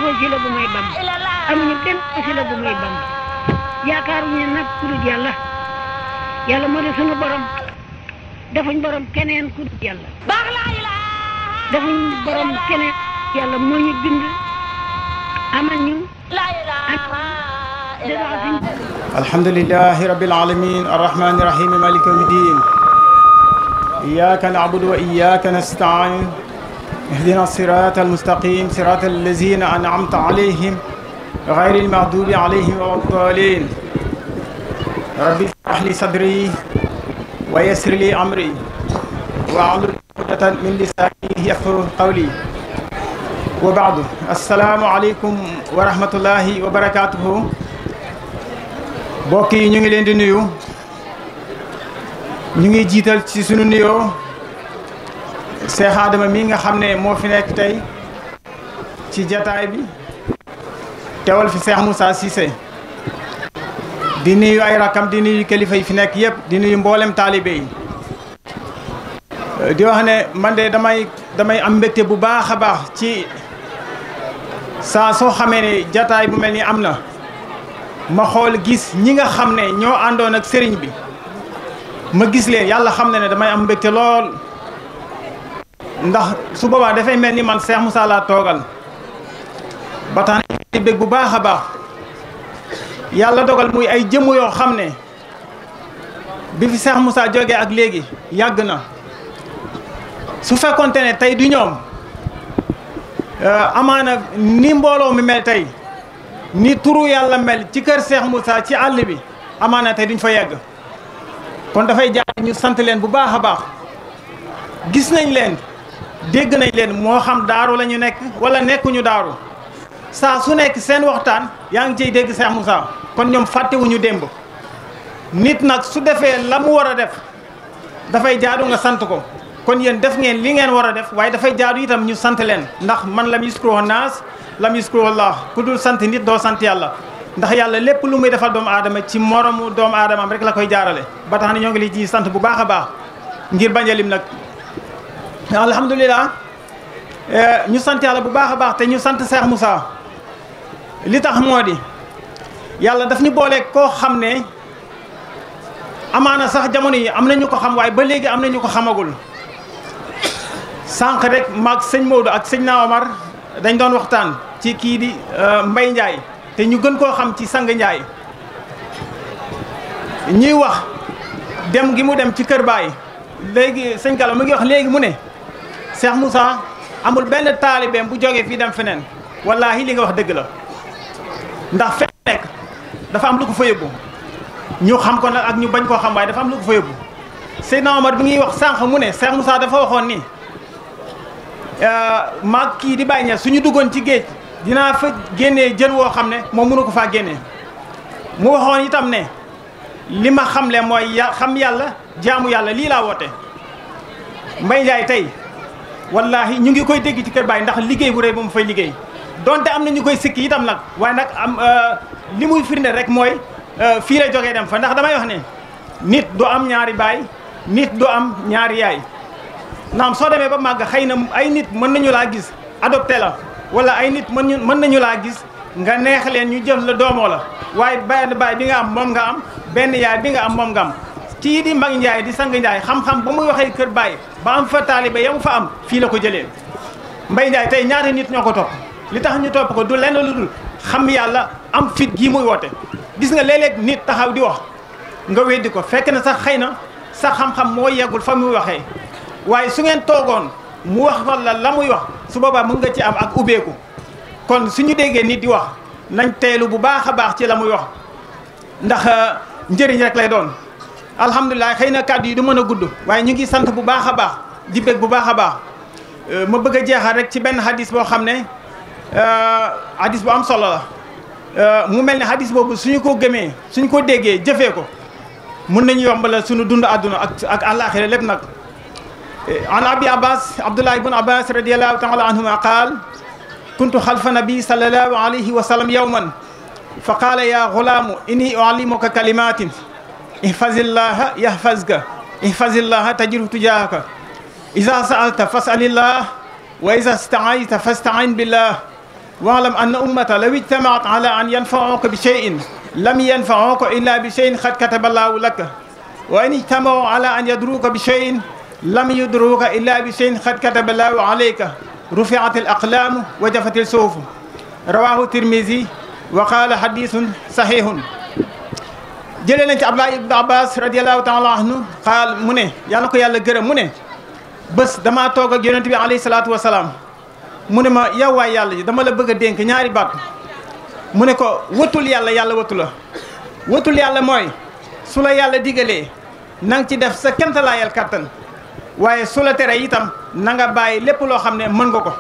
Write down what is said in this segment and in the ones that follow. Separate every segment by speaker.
Speaker 1: wasila bu may Bamba amuñu benn wasila bu may Bamba yaakaaruñu nag ku dul yàlla yàlla moo di sunu borom defuñ borom keneen ku dul yàlla defuñ borom keneen yàlla moo ñu bind amal ñu
Speaker 2: alhamdulillahi rabbil alamin arrahmani rahim maliki yawmiddin iyyaka na'budu wa iyyaka nasta'in ihdina siratal mustaqim siratal ladzina an'amta alayhim ghayril maghdubi alayhim waladdallin rabbi ishrah li sadri wa yassir li amri wahlul uqdatan min lisani yafqahu qawli wa ba'du assalaamu aleykum wa rahmatullahi wa barakatuhu mbokk yi ñu ngi leen di nuyu ñu ngi jiital ci sunu nuyoo Cheikh Adama mi nga xam ne moo fi nekk tey ci jataay bi teewal fi Cheikh Moussa Cissé di nuyu ay rakam di nuyu kilifa yi fi nekk yëpp di nuyu mboolem taalibe yi di wax ne man de damay am mbégte bu baax a baax ci saa soo xamee ne jataay bu mel ni am na ma xool gis ñi nga xam ne ñoo àndoon ak sëriñ bi ma gis leen yàlla xam na ne damay am mbégte lool ndax su boobaa dafay mel ni man Cheikh Moussa laa toogal ba tax na di bég bu baax a baax yàlla dogal muy ay jëmm yoo xam ne bi fi Cheikh Moussa jógee ak léegi yàgg na su fekkonte ne tey du ñoom amaana ni mbooloo mi mel tey ni turu yàlla mel ci kër Cheikh Moussa ci àll bi amaana tey duñ fa yegg kon dafay jaar ñu sant leen bu baax a baax gis nañ leen dégg nañ leen moo xam daaru la ñu nekk wala nekkuñu daaru saa su nekk seen waxtaan yaa ngi ciy dégg Cheikh Moussa kon ñoom fàttewuñu démb nit nag su defee la mu war a def dafay jaadu nga sant ko kon yéen def ngeen li ngeen war a def waaye dafay jaadu itam ñu sant leen ndax man lam yuskuru naas lam yuskuru Allah ku dul sant nit doo sant yàlla ndax yàlla lépp lu muy defal doomu aadama ci moromu doomu aadamaam rek la koy jaarale ba tax na ñoo ngi li ci sant bu baax a baax ngir bañ a lim nag alhamdulilah ñu sant yàlla bu baax a baax te ñu sant Cheikh Moussa li tax moo di yàlla daf ñu boole koo xam ne amaana sax jamono yi am na ñu ko xam waaye ba léegi am na ñu ko xamagul sànq rek maag sëñ Maodo ak sëñ Na Omar dañ doon waxtaan ci kii di Mbaye Ndiaye te ñu gën koo xam ci Sang Ndiaye ñuy wax dem gi mu dem ci kër Baay léegi sëñ Gallo mu ngi wax léegi mu ne Cheikh Moussa amul benn taalibeem bu jógee fii dem feneen wallaahi li nga wax dëgg la ndax fekk nekk dafa am lu ko fa yóbbu ñu xam ko nag ak ñu bañ koo xam waaye dafa am lu ko fa yóbbu Seydina Omar bi ngi wax sànq mu ne Cheikh Moussa dafa waxoon ni maag kii di bàyyi ña suñu duggoon ci géej dinaa fa génnee jën woo xam ne moom mënu ko faa génnee mu waxoon itam ne li ma xamle mooy xam yàlla jaamu yàlla lii laa woote Mbaye Ndiaye tey wallaahi ñu ngi koy dégg ci kër Baay ndax liggéey bu rëy bu mu fay liggéey donte am na ñu koy sikki itam nag waaye nag am li muy firnde rek mooy fii la jógee dem fa ndax damay wax ne nit du am ñaari baay nit du am ñaari yaay naam soo demee ba màgg xëy na ay nit mën nañu laa gis adopté la wala ay nit mën nañu laa gis nga neex leen ñu jël la doomoo la waaye benn baay bi nga am moom nga am benn yaay bi nga am moom nga am kii di Mag Ndiaye di Sang Ndiaye xam-xam ba muy waxee kër Baay ba am fa taaliba yamu fa am fii la ko jëlee Mbaye Ndiaye tey ñaata nit ñoo ko topp li tax ñu topp ko du lenn lu dul xam yàlla am fit gii muy woote gis nga léeg-léeg nit taxaw di wax nga weddi ko fekk na sax xëy na sa xam-xam moo yeggul fa muy waxee waaye su ngeen toogoon mu wax walla la muy wax su boobaa mën nga ci am ak ubbeeku kon suñu déggee nit di wax nañ teelu bu baax a baax ci la muy wax ndax njëriñ rek lay doon alhamdulilah xëy na kàddu yi du mën a gudd waaye ñu ngi sant bu baax a baax di bég bu baax a baax ma bëgg a jeexal rek ci benn hadis boo xam ne hadis bu am solo la mu mel ne hadis boobu suñu ko gëmee suñu ko déggee jëfee ko mun nañu yombalal suñu dund àdduna ak àllaaxira lépp nag an abi abbas abdullah ibn abbas radiallahu taala anhuma qaal kuntu xalfa nabi sallallahu alayhi wa sallam yawman fa qaala ya gulaamu inni uallimuka kalimatin ihfazillaha yahfazka ihfazillaha tajidhu tujahaka iza sa'alta fas'alillah wa iza sta'ayta fasta'in billah waalam anna ummata law ijtamaat ala an yanfauka bi cheyin lam yanfauka illa bi cheyin xad kataballaahu laka wa in ijtamau ala an yadruka bi cheyin lam yudruka illa bi cheyin xad kataballaahu alayka rufiat al aqlaamu wa jafat al suhufu rawahu tirmisi wa qaala hadisun sahihun. jëlee nañ ci Abdullah ibn Abbas radiallahu taala anhu qaal mu ne yàlla ko yàlla gërëm mu ne bés damaa toog ak yonent bi alayhi salaatu wasalaam mu ne ma yow waay yàlla ji dama la bëgg a dénk ñaari baat mu ne ko wëtul yàlla yàlla wëtu la wëtul yàlla mooy su la yàlla digalee na nga ci def sa kemtalaayal kattan waaye su la tere itam na nga bàyyi lépp loo xam ne mën nga ko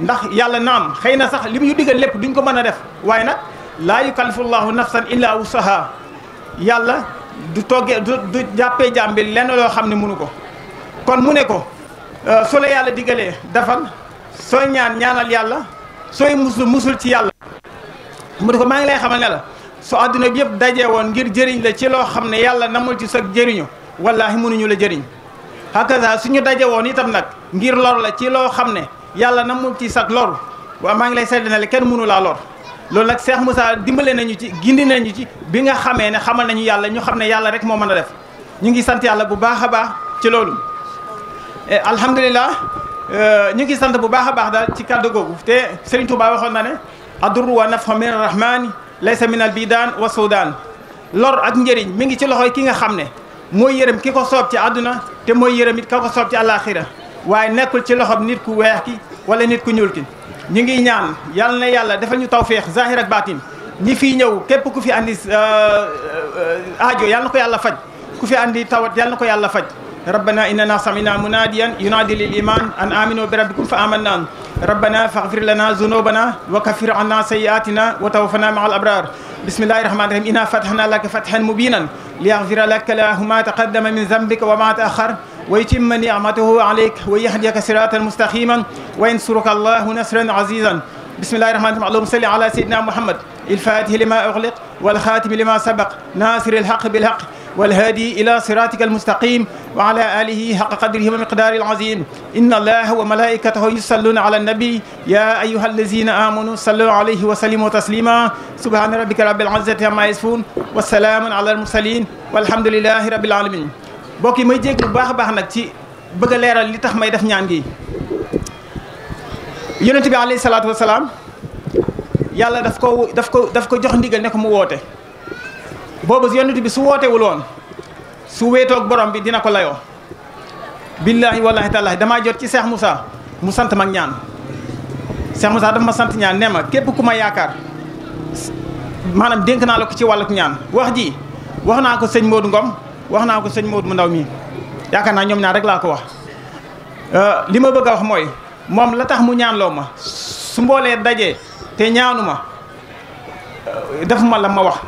Speaker 2: ndax yàlla naam xëy na sax li mu ñu digal lépp duñ ko mën a def waaye nag laa yukallifu llahu nafsan illa wusaha yàlla du toggee du jàppee jaam bi lenn loo xam ne mënu ko kon mu ne ko su la yàlla digalee defal sooy ñaan ñaanal yàlla sooy musul ci yàlla mu ne ko maa ngi lay xamal ne la su àdduna bi yëpp dajee woon ngir jëriñ la ci loo xam ne yàlla namul ci sa jëriñu wallaahi mënuñu la jëriñ hakaza suñu daje woon itam nag ngir lor la ci loo xam ne yàlla namul ci sa lor waaw maa ngi lay seetlu ne la kenn mënu laa lor loolu nag Cheikh Moussa dimbale nañu ci gindi nañu ci bi nga xamee ne xamal nañu yàlla ñu xam ne yàlla rek moo mën a def ñu ngi sant yàlla bu baax a baax ci loolu alhamdulilah ñu ngi sant bu baax a baax daal ci kàddu googu te Serigne Touba waxoon na ne adurru wa nafha min arrahmani laysa min al bidan wa sudan lor ak njëriñ mi ngi ci loxoy ki nga xam ne mooy yërëm ki ko soob ci àdduna te mooy yërëm it ka ko soob ci àllaaxira waaye nekkul ci loxob nit ku weex ki wala nit ku ñuul ki ñu ngi ñaan yal na yàlla defal ñu tawféex zahir ak baatin ñi fii ñëw képp ku fi andi aajo yal na ko yàlla faj ku fi andi tawat yal na ko yàlla faj rabbana innana samina munadiyan yunadi lil iman an aminu bi rabbikum fa amanna rabbana faghfir lana zunubana wa kaffir anna sayyiatina wa tawaffana ma al abrar bismillahi rahmani rahim inna fatahna laka fathan mubinan liyaghfira laka lahu ma taqaddama min dhanbika wa ma ta'akhkhar ويتم نعمته عليك ويهديك صراطا مستقيما وينصرك الله نصرا عزيزا بسم الله الرحمن الرحيم اللهم صل على سيدنا محمد الفاتح لما أغلق والخاتم لما سبق ناصر الحق بالحق والهادي إلى صراطك المستقيم وعلى آله حق قدره ومقداره العظيم إن الله وملائكته يصلون على النبي يا أيها الذين آمنوا صلوا عليه وسلموا تسليما سبحان ربك رب العزة عما يصفون والسلام على المرسلين والحمد لله رب العالمين mbokk yi may jéglu bu baax a baax nag ci bëgg a leeral li tax may def ñaan gi yonent bi alayhi salaatu wasalaam yàlla daf ko jox ndigal ne ko mu woote boobu yonent bi su wootewul woon su wéetoog borom bi dina ko layoo billaahi wallaahi tallaahi damaa jot ci Cheikh Moussa mu sant mag ñaan Cheikh Moussa dafa ma sant ñaan ne ma képp ku ma yaakaar maanaam dénk naa la ko ci wàlluk ñaan wax ji wax naa ko sëñ Modou Ngom wax naa ko sëñ Modou mu ndaw mi yaakaar naa ñoom ñaar rek laa ko wax li ma bëgg a wax mooy moom la tax mu ñaanloo ma su mboolee dajee te ñaanu ma defuma la ma wax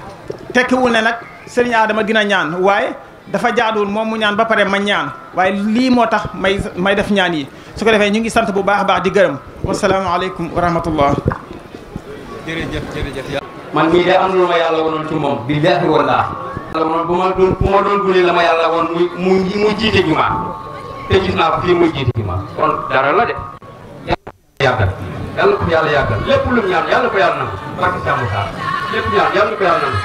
Speaker 2: tekkiwul ne nag sëriñ Adama dina ñaan waaye dafa jaaduwul moom mu ñaan ba pare ma ñaan waaye lii moo tax may def ñaan yi su ko defee ñu ngi sant bu baax a baax di gërëm wasalaamaaleykum wa rahmatullah
Speaker 3: jërëjëf man mii de am na lu ma yàlla wonoon ci moom billaahi wallaahi bu ma doon gune la ma yàlla woon mu jiite jumaa te gis naa ko fii muy jiite jumaa kon dara la de yàggal yàlla ko yàlla yàggal lépp lu ñaan yàlla ko yàlla nangu barke Sàmbu Saar lépp ñaan yàlla ko yàlla nangu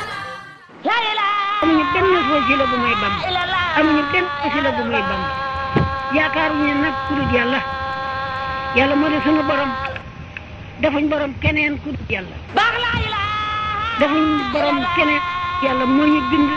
Speaker 1: amuñu benn wasila bu may bam amuñu benn wasila bu may bam yaakaaruñu nag ku dul yàlla yàlla moo di sunu borom defuñ borom keneen ku dul yàlla defuñ borom keneen yàlla moo ñu bind